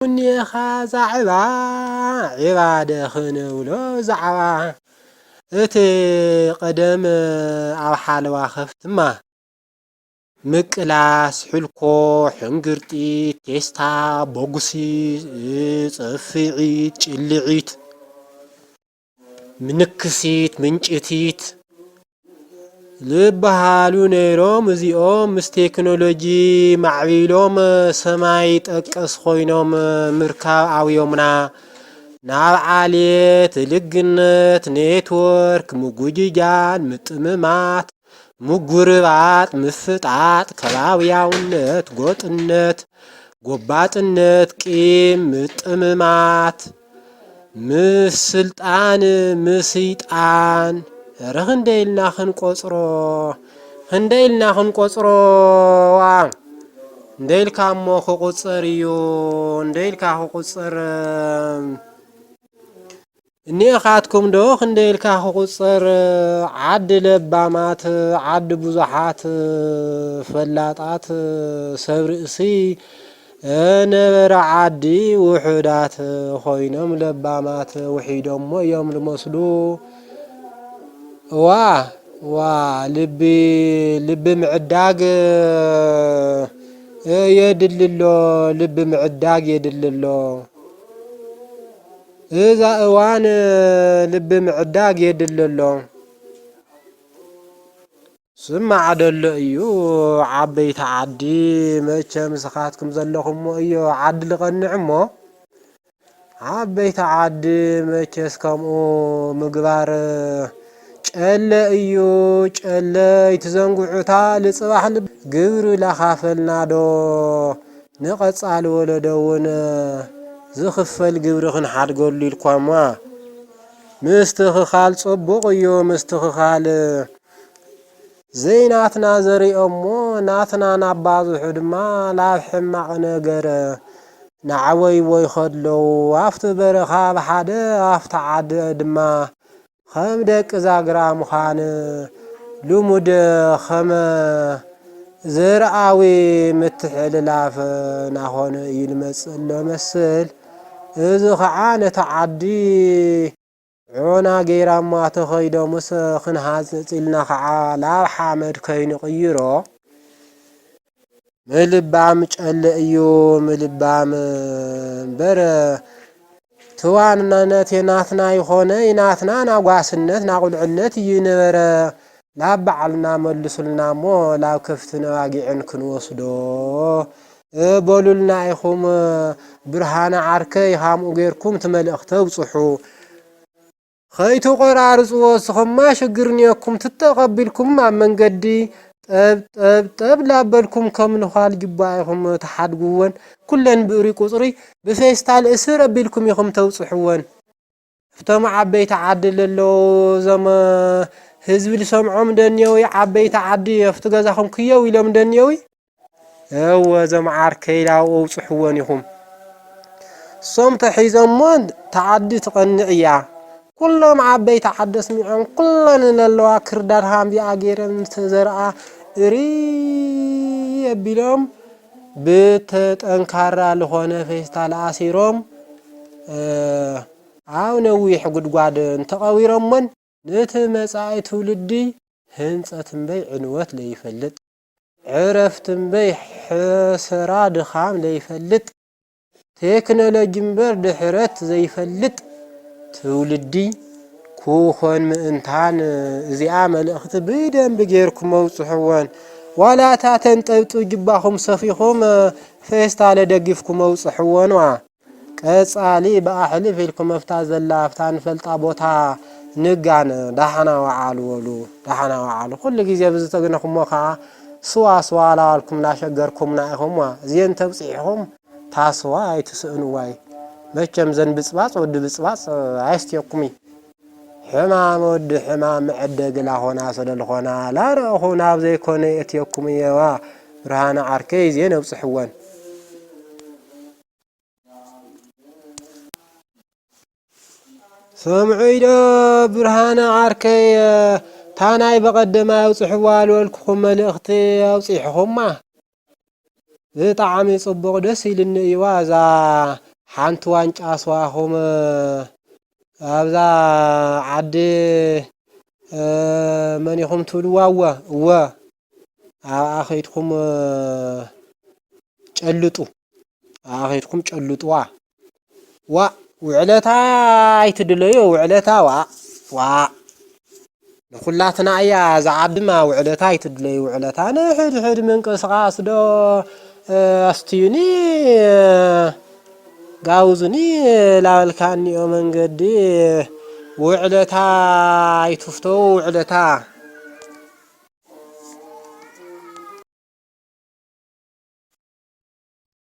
እኒኻ ዛዕባ ዒባ ደ ክንብሎ ዛዕባ እቲ ቀደም ኣብ ሓለዋ ከፍትማ ምቅላስ፣ ሕልኮ፣ ሕንግርጢት፣ ቴስታ፣ ቦጉሲ፣ ጸፍዒት፣ ጭልዒት፣ ምንክሲት፣ ምንጭቲት ልበሃሉ ነይሮም። እዚኦም ምስ ቴክኖሎጂ ማዕቢሎም ሰማይ ጠቀስ ኮይኖም ምርካብ ኣብዮምና። ናብ ዓሌት፣ ልግነት፣ ኔትወርክ፣ ምጉጅጃል፣ ምጥምማት፣ ምጉርባጥ፣ ምፍጣጥ፣ ከባብያውነት፣ ጎጥነት፣ ጎባጥነት፣ ቂም፣ ምጥምማት፣ ምስ ስልጣን፣ ምስይጣን፣ ኧረ ክንደይ ኢልና ክንቆጽሮ፣ ክንደይ ኢልና ክንቆጽሮ፣ ዋ፣ እንደ ኢልካ እሞ ክቑጸር እዩ፣ እንደ ኢልካ ክቑጸር። እኒኤኻትኩም ዶ ክንደይ ኢልካ ክቑጸር፣ ዓዲ ለባማት፣ ዓዲ ብዙሓት ፈላጣት፣ ሰብ ርእሲ ነበረ ዓዲ ውሑዳት ኮይኖም ለባማት ውሒዶሞ እዮም ልመስሉ። ዋ፣ ዋ፣ ልቢ፣ ልቢ ምዕዳግ የድሊ ኣሎ፣ ልቢ ምዕዳግ የድሊ ኣሎ። እዛ እዋን ልቢ ምዕዳግ የድሊ ኣሎ። ስማዕ ደሎ እዩ ዓበይቲ ዓዲ፣ መቸም ንስኻትኩም ዘለኹሞ እዮ ዓዲ ልቐንዕ እሞ፣ ዓበይቲ ዓዲ መቸስ ከምኡ ምግባር ጨለ እዩ፣ ጨለ። ኣይትዘንግዑታ ልጽባሕ ልብ-፣ ግብሪ ላኻፈልና ዶ ንቐጻሊ ወለዶ እውን ዝኽፈል ግብሪ ክንሓድገሉ ኢልኳምዋ። ምስትኽኻል ጽቡቕ እዩ፣ ምስትኽኻል ዘይናትና ዘሪኦሞ ናትና ናባዝሑ ድማ ናብ ሕማቕ ነገር ንዓወይዎ ይኸድለዉ። ኣብቲ በረኻ ብሓደ ኣብቲ ዓዲ ድማ ከም ደቂ ዛግራ ምዃን ልሙድ፣ ኸመ ዘርኣዊ ምትሕልላፍ ናኾነ እዩ ልመጽእ ኣሎ መስል። እዚ ኸዓ ነቲ ዓዲ ዑና ገይራማ ተኸይዶምስ ክንሃጽጽ ኢልና ኸዓ ላብ ሓመድ ከይንቕይሮ። ምልባም ጨለ እዩ ምልባም እምበር፣ እቲ ዋንነት የናትና ይኾነ ይናትና ናጓስነት ናቑልዕነት እዩ ነበረ። ላብ ባዕልና መልሱልና እሞ ላብ ከፍትን ኣባጊዕን ክንወስዶ በሉልና ኢኹም። ብርሃነ ዓርከይ፣ ኻምኡ ጌርኩም እቲ መልእኽቲ ኣብጽሑ። ኸይትቖራርጽዎ እስኹማ ሽግር ኔኩም ትተቐቢልኩም ኣብ መንገዲ ጠብ ጠብ ጠብ ላበልኩም ከም ንዃል ጅባ ኢኹም ትሓድግወን። ኩለን ብእሪ ቁጽሪ ብፌስታል እስር ኣቢልኩም ኢኹም ተውጽሕወን። እፍቶም ዓበይቲ ዓዲ ለለዉ እዞም ህዝቢ ልሰምዖም ደንየዊ ዓበይቲ ዓዲ ኣብቲ ገዛኹም ክየው ኢሎም ደንየዊ። እወ፣ እዞም ዓርከይ ኢላ ኣብኡ ኣውጽሕወን ኢኹም። እሶም ተሒዞሞ ተዓዲ ትቐንዕ እያ። ኩሎም ዓበይቲ ዓዲ ኣስሚዖም፣ ኩለን ለለዋ ክርዳድ ሃምቢኣ ገይረን ዝተዘርኣ እሪ ኣቢሎም ብተጠንካራ ልኾነ ፌስታል ኣሲሮም፣ እ፣ ኣብ ነዊሕ ጉድጓድ እንተቐቢሮሞን፣ ነቲ መጻኢ ትውልዲ ህንጸት እምበይ ዕንወት ለይፈልጥ፣ ዕረፍቲ እምበይ ሕሰራ ድኻም ለይፈልጥ፣ ቴክኖሎጂ እምበር ድሕረት ዘይፈልጥ ትውልዲ ክኾን ምእንታን፣ እዚኣ መልእኽቲ ብደንቢ ጌርኩም ኣውጽሕወን። ዋላ እታ ተንጠብጥብ ጅባኹም ሰፊኹም ፌስታለ ደጊፍኩም ኣውጽሕወንዋ። ቀጻሊ ብኣሕልፍ ኢልኩም ኣብታ ዘላ ኣብታ ንፈልጣ ቦታ ንጋነ። ዳሕና ወዓሉ በሉ፣ ዳሕና ወዓሉ። ኩሉ ግዜ ብዝተግነኹሞ ከኣ ስዋ ስዋ ኣላባልኩም እናሸገርኩምና ኢኹምዋ። እዚኤን ተብጺሕኹም ታስዋ ኣይትስእንዋይ። መቸም ዘን ብጽባጽ ወዲ ብጽባጽ ኣየስትየኩምይ። ሕማም ወዲ ሕማም መዐደጊ ላኾና ስለ ልኾና ላረእኹ ናብ ዘይኮነ የእትየኩም እየዋ። ብርሃነ ዓርከይ እዚኤን ኣብጽሕወን። ሰምዑይ ዶ ብርሃነ ዓርከይ፣ እታ ናይ በቐደማይ ኣውጽሕዋ ዝበልኩኹም መልእኽቲ ኣውጺሕኹማ። ብጣዕሚ ጽቡቕ፣ ደስ ኢልኒ እዩዋ እዛ ሓንቲ ዋንጫ ስዋኹም ኣብዛ ዓዲ መን ኢኹም ትብልዋ? እወ እወ ኣብኣ ኸይድኩም ጨልጡ። ኣብኣ ኸይድኩም ጨልጥዋ። ዋእ ውዕለታ ኣይትድለዩ ውዕለታ ዋእ ዋእ ንኹላትና እያ እዛ ዓድማ ውዕለታ ኣይትድለዩ ውዕለታ ንሕድሕድ ምንቅስቓስ ዶ ኣስትዩኒ ጋውዙኒ ላበልካ እኒኦ መንገዲ ውዕለታ ኣይትፍተው ውዕለታ